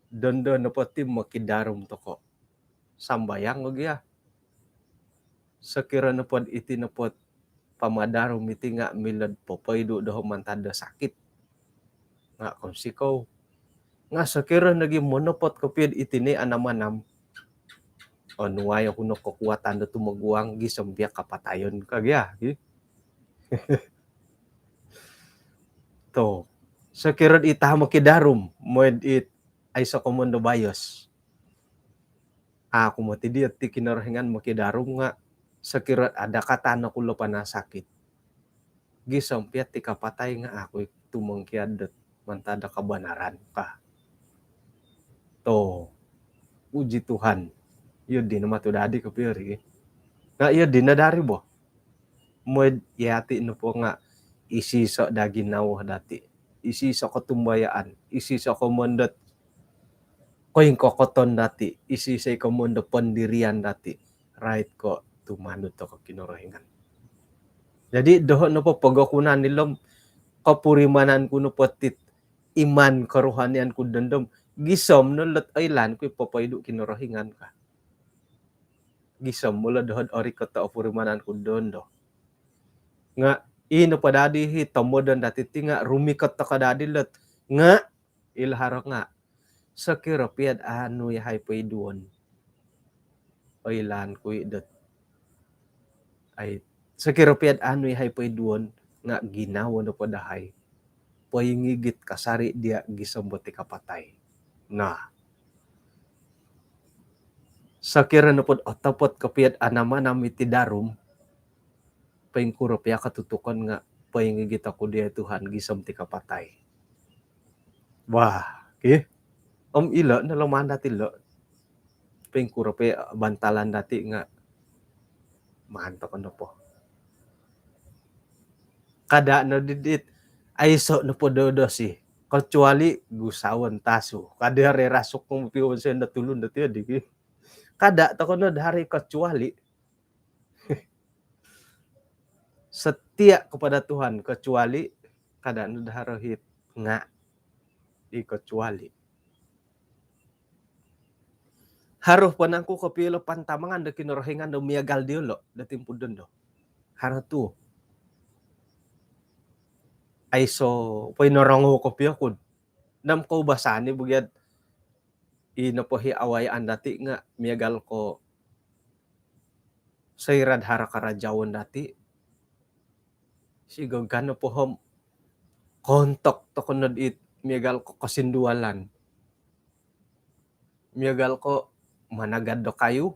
Dondo nopo ti mokidarum toko'. Sambayang ogi a. Sokiro nopod iti nopod pamadarum iti nga' milo'd popoidu' doho' mantad do sakit. Nga' kounsikou. Nga' sokiro nogi monopot kopio'd iti ni anam-anam. Onuai oku no kokuatan do tumoguang gisom piya kapatayon ka gia. Gi. To, sokiro'd ita mokidarum, moi'd it aiso komoyon do bayos. Aku moti diya' ti Kinorohingan mokidarum nga' sokiro'd ada katan oku lo panasakit. Gisom piya ti kapatai nga' aku i' tumongkiad dot mantad do kabanaran ka. To, puji Tuhan. Iyo dino matu dadi kopio ri. Nga' iyo dino dari bo. Moi'd iyati' nopo nga' isiso' daa ginawo dati'. Isiso' kotumbayaan. Isiso' komoyon dot koingkokoton dati'. Isiso' i komoyon do pondirian dati'. Rait ko' tumanud toko' Kinorohingan. Jadi doho' nopo pogokunan ilo om kopurimanan ku nopo tit iman kerohanian ku dondo om gisom no lot oilaan ku i' popoidu' Kinorohingan ka. Gisom molo doho'd orikot o opurimanan ku dondo. Nga' ii nopo dadi hi tomodon dati' ti nga' rumikot toko' dadi lot. Nga' ilo haro nga' sokiro piya'd anu yahai poiduon. Oilaan ku i' dot. Ai, sokiro piya'd anu yahai poiduon nga' ginawo nopo dahai poingigit kasari' diya' gisom bo ti kapatai. Nah. Sokiro nopod otopot kopio'd anam-anam iti darum, poingkuro piya katutukon nga' poingigit oku diya' Tuhan gisom ti kapatai. Wah, ki. Om ilo' no lo maan dati' lo'. Poingkuro piya bantalan dati' nga' maan toko' nopo. Kada' no didit, aiso' nopo do dosi. Kecuali gusaon tasu. Kada haro rasuk kong piwon sen da tulun da tiyo digi. Kada tokou no da haro kecuali. Setia kepada Tuhan, kecuali kada no da haro hit nga i kecuali. Haro po nangku kopio ilo pantamangan do Kinorohingan do miagal diolo do timpu dondo. Haro tu. Aiso po i norongou kopio kud. Nam kou basani bugiad i nopo hi awayaan dati nga miagal ko soira do haro karajaon dati. Sigogan nopo om kontok tokou nod it miagal ko kosindualan. Miagal ko managad do kayu.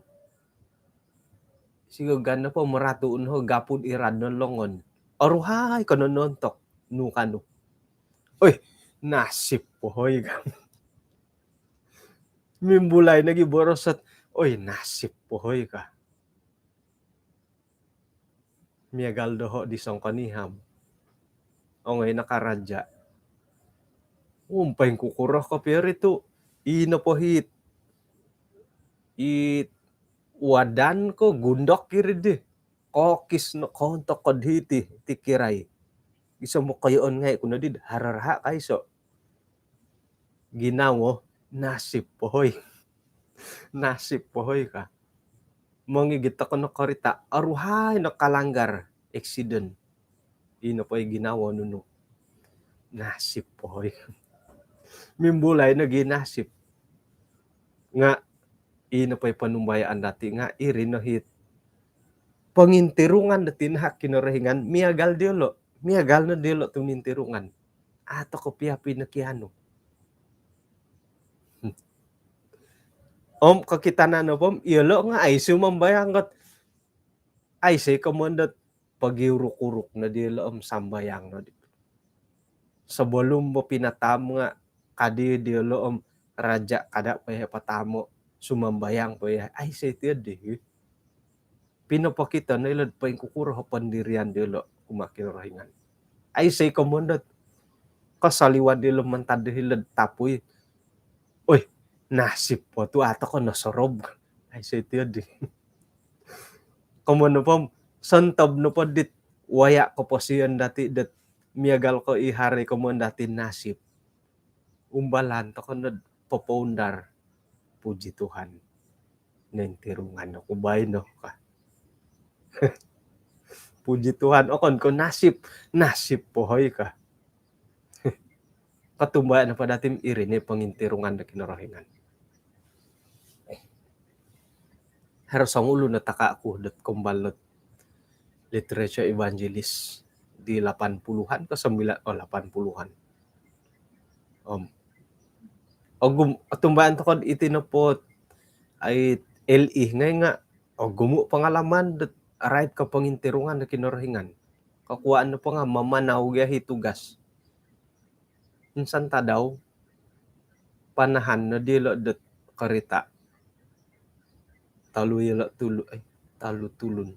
Sigogan nopo maratu no gapud irad no longon. Oruhai ko no nontok nu kanu. Oi, nasib pohoi ka. Mimbulai nogi boros ot, oi, nasib pohoi ka. Miagal doho di songkonihab. Ongoi no karaja. Umpai kukuro kopio ri tu. I nopo hit. It wadan ko gundok kiri di. Kokis no kontok kod hiti ti kirai. Iso mokoyoon ngai ku nodi haro raha kaiso. Ginawo, nasib pohoi. Nasib pohoi ka. Mongigit tokou no korita, oruhai no kalanggar, eksiden. I nopo i ginawo nunu. Nasib pohoi. Mimbulai nogi nasib. Nga i nopo i ponumbayaan dati nga iri no hit pongintirungan do tinahak Kinorohingan miagal diolo. Miagal no diolo tu nintirungan. Ato kopiapi no kianu. Om kokitanan nopo om, iyolo nga aiso mambayang ot. Aiso i komon dot pogiuruk-uruk no diolo om sambayang no di. Sebelum bo pinataam nga kadi diolo om raja kada po i patamo sumambayang po i aiso i tiyo di. Pinopokito no ilod poingkukuro pendirian diolo kumaa Kinorohingan. Aiso i komon dot kosoliwan diolo mantad do ilod tapui. Oi, nasib po tu ato ko nosorob. Aiso i tiyo di. Komon nopo om, sontob nopo dit waya koposion dati dot miagal ko i haro i komon dati nasib. Umbalan tokou nod popoundar. Puji Tuhan. Nintirungan oku baino ka. Puji Tuhan, okon ko nasib, nasib pohoi ka. Kotumbayaan nopo dati om iri no i pongintirungan do Kinorohingan. Haro songulun o takaku dot kombal dot literature evangelis di lapan puluhan ko sembilan, oh, lapan puluhan. Om ogumu, kotumbayaan tokou iti nopo ai L I ngai nga ogumu pengalaman dot rait ko pongintirungan do Kinorohingan. Kokuaan nopo nga mamanau gia hi tugas. Insan tadau panahan no diolo dot korita. Tolu yolo tulu, eh, tolu tulun.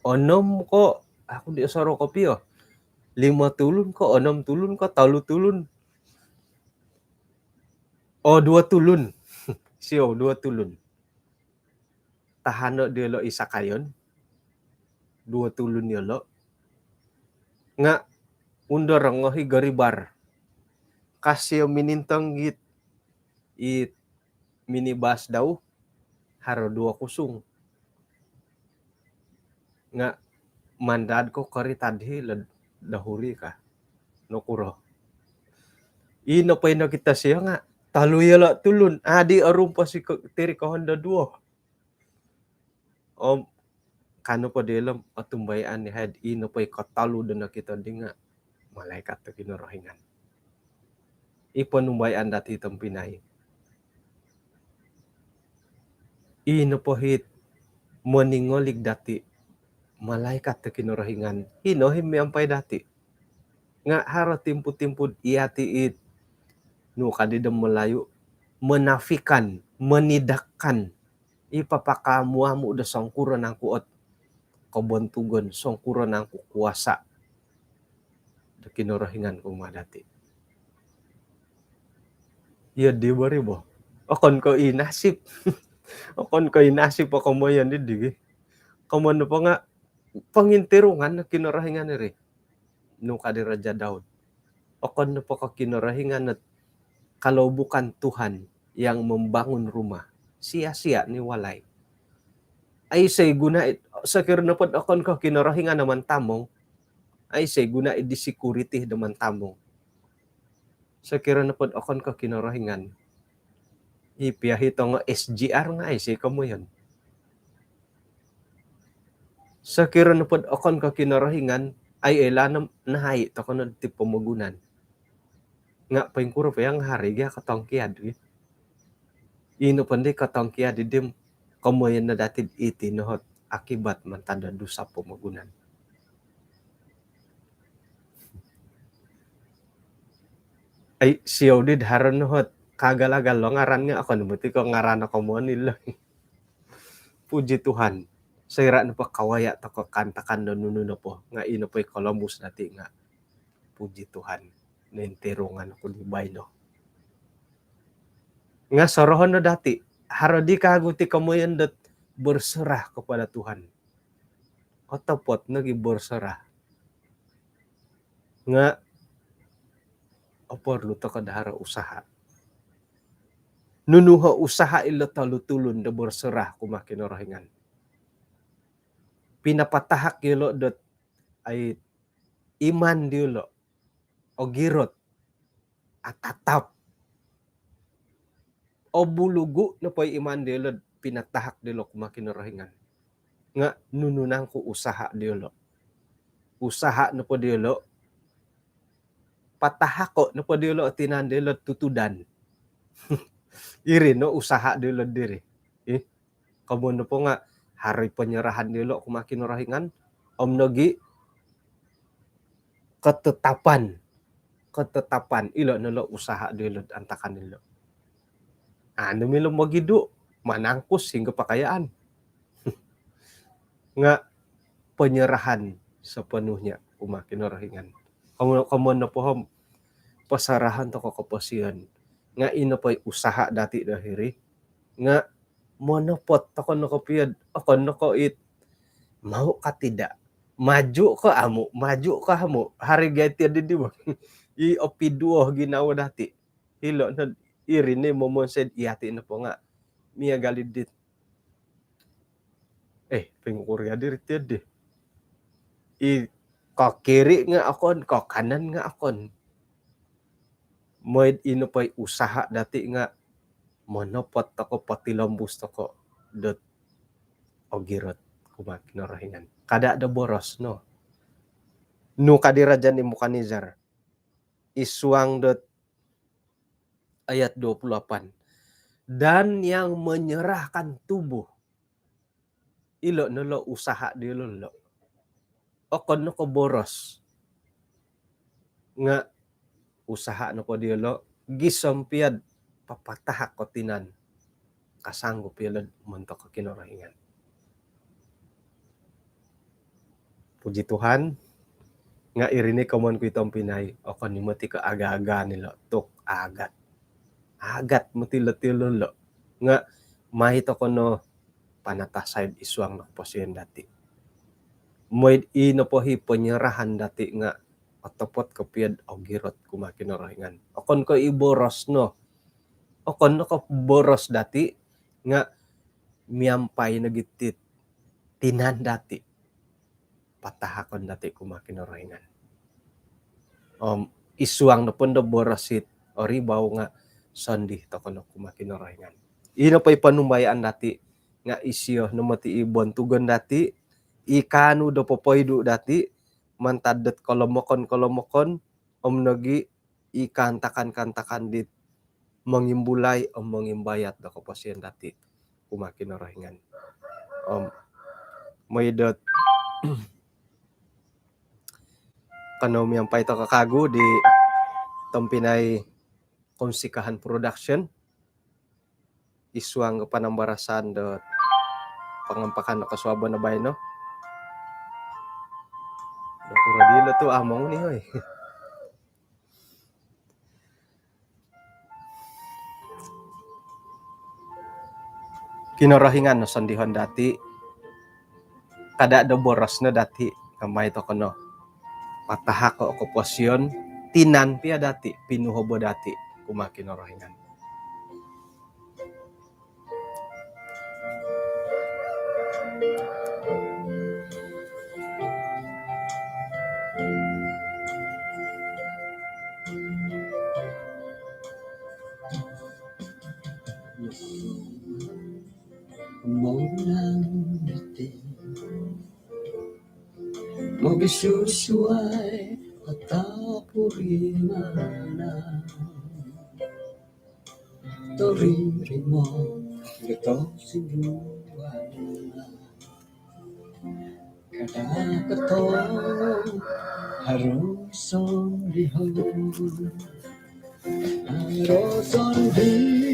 Onom ko, aku di osoro kopio. Limo tulun ko, onom tulun ko, tolu tulun. Oh, duo tulun. Sio, duo tulun. Tahano diolo i sakayon. Duo tulun yolo. Nga undorong o hi goribar. Kasio minintong git i minibus dau, haro duo kusung. Nga mandad ko korita di lod dahuri ka. Nokuro. Ino po ino kito sio nga tolu yolo tulun. Adi orumpo si ko, tiri ko hondo duo. Om kanu po di lom otumbayaan ni haid ino po i kotolu do nokito di nga malaikat do Kinorohingan. I ponumbayaan dati tompinai. I nopo hit moningolig dati malaikat do Kinorohingan. Hino hi miampai dati. Nga haro timpu-timpu iyati it nu kadi do Melayu menafikan, menidakkan. I papakamu-amu do songkuro nangku ot kobontugon, songkuro nangku kuasa. Kinorohingan kumaa dati. Iyo di bari bo. Okon ko i nasib. Okon ko i nasib o komoyon di di. Komoyon nopo nga pongintirungan Kinorohingan iri. Nu ka di Raja Daud. Okon nopo ko Kinorohingan, kalau bukan Tuhan yang membangun rumah, sia-sia ni walai. Aiso i guna, sokiro nopo okon ko Kinorohingan o mantamong, aiso i guna di security do mantamong. Sokiro nopo okon ko Kinorohingan, i pia i tongo S G R nga aiso i komoyon. Sokiro nopo okon ko Kinorohingan, ai ela no nahai tokou no ti pomogunan. Nga poingkuro po yang hari gia kotongkiad gi. Ino pondi kotongkiad di dim komoyon no dati iti nohot akibat mantad do dusa pomogunan. Ai, siou di haro nohot kagal-agal lo ngaran nga okon moti ko ngaran o komoyon ilo. Puji Tuhan. Soira nopo kawaya tokou kaantakan do nunu nopo nga ino po i kolombus dati nga puji Tuhan. Nintirungan oku di baino. Nga sorohon no dati, haro di kagu ti komoyon dot berserah kepada Tuhan. Otopot nogi berserah. Nga oporlu tokou do haro usaha. Nunu o usaha ilo tolu tulun do berserah kumaa Kinorohingan? Pinapatahak ilo dot ai iman diolo, ogirot, atatap. Obulugu nopo i iman diolo pinatahak diolo kumaa Kinorohingan. Nga nunu nangku usaha diolo? Usaha nopo diolo, patahako nopo diolo tinan diolo tutudan. Iri no usaha diolo diri. Ih, komoyon nopo nga haro i penyerahan diolo kumaa Kinorohingan, om nogi ketetapan. Ketetapan, ilo no lo usaha diolo antakan ilo. Anu milo mogidu, manangkus hinggo pakayaan. Nga penyerahan sepenuhnya kumaa Kinorohingan. Komoyon, komoyon nopo om pasarahan tokou koposion. Nga ino po i usaha dati do hiri. Nga monopot tokou no kopio, okon no ko it mau ka tidak, maju ka amu, maju ka amu. Hari gia ti di di bo. I opiduo ginawo dati. Ilo no iri ni momonsoi id ati nopo nga miagal i dit. Eh, pingkuri adi ri ti di. I ko kiri nga okon, ko kanan nga okon. Mooi do ino po i usaha dati nga monopot tokou, potilombus tokou dot ogirot kumaa Kinorohingan. Kada do boros no. Nu ka di Raja Nebukadnezar id suang dot ayat dua puluh lapan. Dan yang menyerahkan tubuh. Ilo no lo usaha diolo lo. Okon no ko boros. Nga usaha nopo diolo, gisom pia do papatahak ko tinan, kasanggup iyolo montok Kinorohingan. Puji Tuhan, nga iri ni komoyon ku i tompinai, okon i moti ko aga-aga ni lo, tu agat. Agat moti lo ti lo lo. Nga mai tokou no panatasai id suang no koposion dati. Mooi do ino po i penyerahan dati nga otopot kopio do ogirot kumaa Kinorohingan. Okon ko i boros no. Okon no ko boros dati nga miampai nogi ti tinan dati. Patahakon dati kumaa Kinorohingan. Om id suang nopo do boros it oribau nga sondii tokou no kumaa Kinorohingan. Ino po i ponumbayaan dati nga isio no moti i bontugon dati, i kaanu do popoidu dati mantad dot kolomokon-kolomokon, om nogi i kaantakan-kaantakan dit mongimbulai om mongimbayat do koposion dati kumaa Kinorohingan. Om mooi dot kanou miampai tokou kagu di tompinai Kounsikahan Production id suang do panambarasan do pangampakan do kosuabon do baino. Nokuro dilo tu among ni, hoi. Kinorohingan no sondihon dati', kada' do boros no dati' nga' mai toko' no patahako' o koposion, tinan pia dati' pinuhobo dati' kumaa Kinorohingan. Monang diti mogisusuai atau purimanan. Toririmo getong sinduan. Kada ketong harus sondihon. Harus sondihon.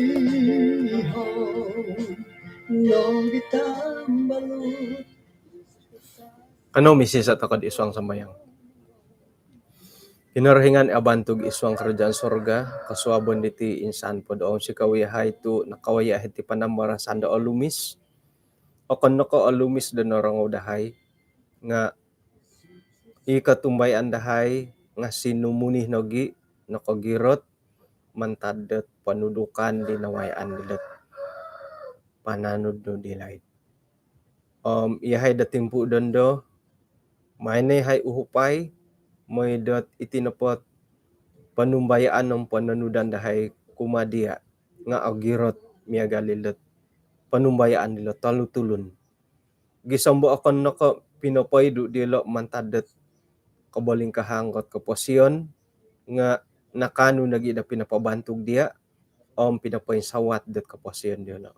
Nong ditambalut. Kanou misisa' toko'd isuang sambayang. Kinorohingan abantug isuang karajaan sorga, kosuabon diti insan po do ounsikou iyahai tu' nakawaya' hiti panambarasan do olumis. Okon no ko' olumis do norongou dahai, nga' i kotumbayaan dahai nga' sinumuni nogi' nokogirot mantad dot ponudukan di nawayaan dilot pananud nu di laid. Om iyahai do timpu' dondo, mai no iyahai uhupai, moi dot iti nopo't ponumbayaan om pononudan dahai kumaa diya' nga' ogirot miagal ilot ponumbayaan dilot tolu tulun. Gisom bo okon no ko' pinopoidu' diyolo' mantad dot kobolingkahang kot koposion, nga' nakaanu nogi' do pinopobantug diya' om pinopoinsawat dot koposion diyolo'.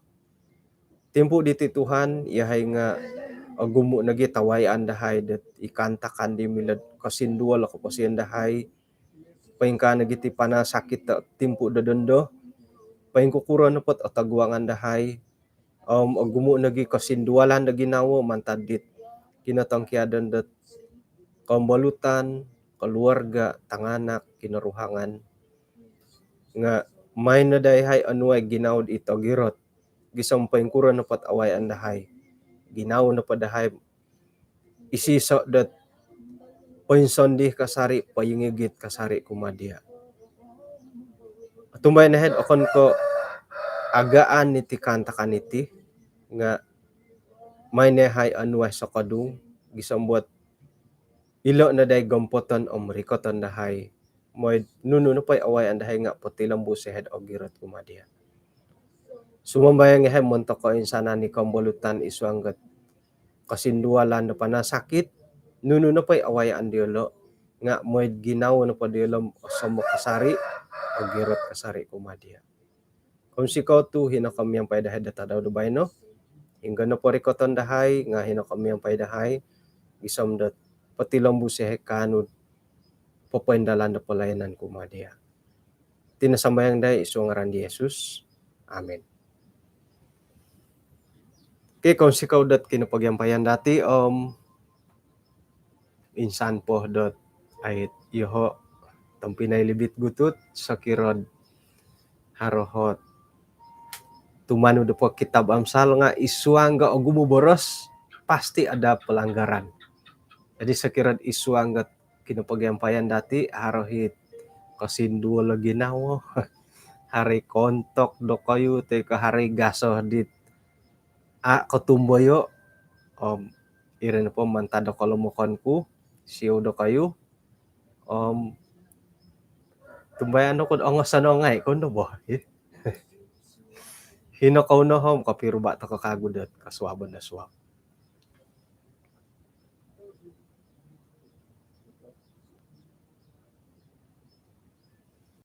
Timpu' diti Tuhan, iyahai nga' ogumu' nogi' tawayaan dahai dot i kaantakan di milo'd kosinduol o koposion dahai, poingkaa nogi' ti panasakit do timpu' do dondo, poingkukuro nopo't otoguangan dahai, om ogumu' nogi' kosindualan do ginawo mantad dit kinotongkiadan dot kombolutan, koluarga', tanganak, kinoruhangan. Nga' mai no dahai onuai ginawo dit ogirot, gisom poingkuro nopo't awayaan dahai. Ginawo nopo dahai isiso' dot poinsondih kasari', poingigit kasari' kumaa diya'. Tumbayaan dahai'd okon ko' agaan iti kaantakan iti, nga' mai no dahai onuai sokodung, gisom bo't ilo' no dahai gompoton om rikoton dahai. Moi'd nunu nopo i awayaan dahai nga' potilombus iyahai'd ogirot kumaa diya'. Sumambayang iyahai montok koinsanan i kombolutan isuang dot kosindualan do panasakit, nunu nopo i awayaan diyolo', nga' moi'd ginawo nopo diyolo' osomok kasari', ogirot kasari' kumaa diya'. Kounsikou tu' hino ko' miampai dahai do tadau do baino. Hinggo nopo rikoton dahai, nga' hino ko' miampai dahai, gisom dot potilombus iyahai kaanu'd popoindalan do palayanan kumaa diya'. Iti no sambayang dahai isuang ngaran di Yesus. Amin. Okey, kounsikou dot kinopogiampayan dati' om insan po dot ait iyoho' tompinai Libit Gutut, sokiro'd haro hot tumanud po Kitab Amsal nga' isuang ga' ogumu' boros, pasti ada pelanggaran. Jadi sokiro'd isuang ga' kinopogiampayan dati', haro hit kosinduol o ginawo, haro i kontok dokoyu, toi ko' haro i gaso dit a' kotumboyo', om iri nopo mantad do kolomokon ku, siou dokoyu, om tumbayaan oku'd ongosonong ngai' kou no bo. Hino kou no om kopiruba' toko' kagu dot kosuabon do suab.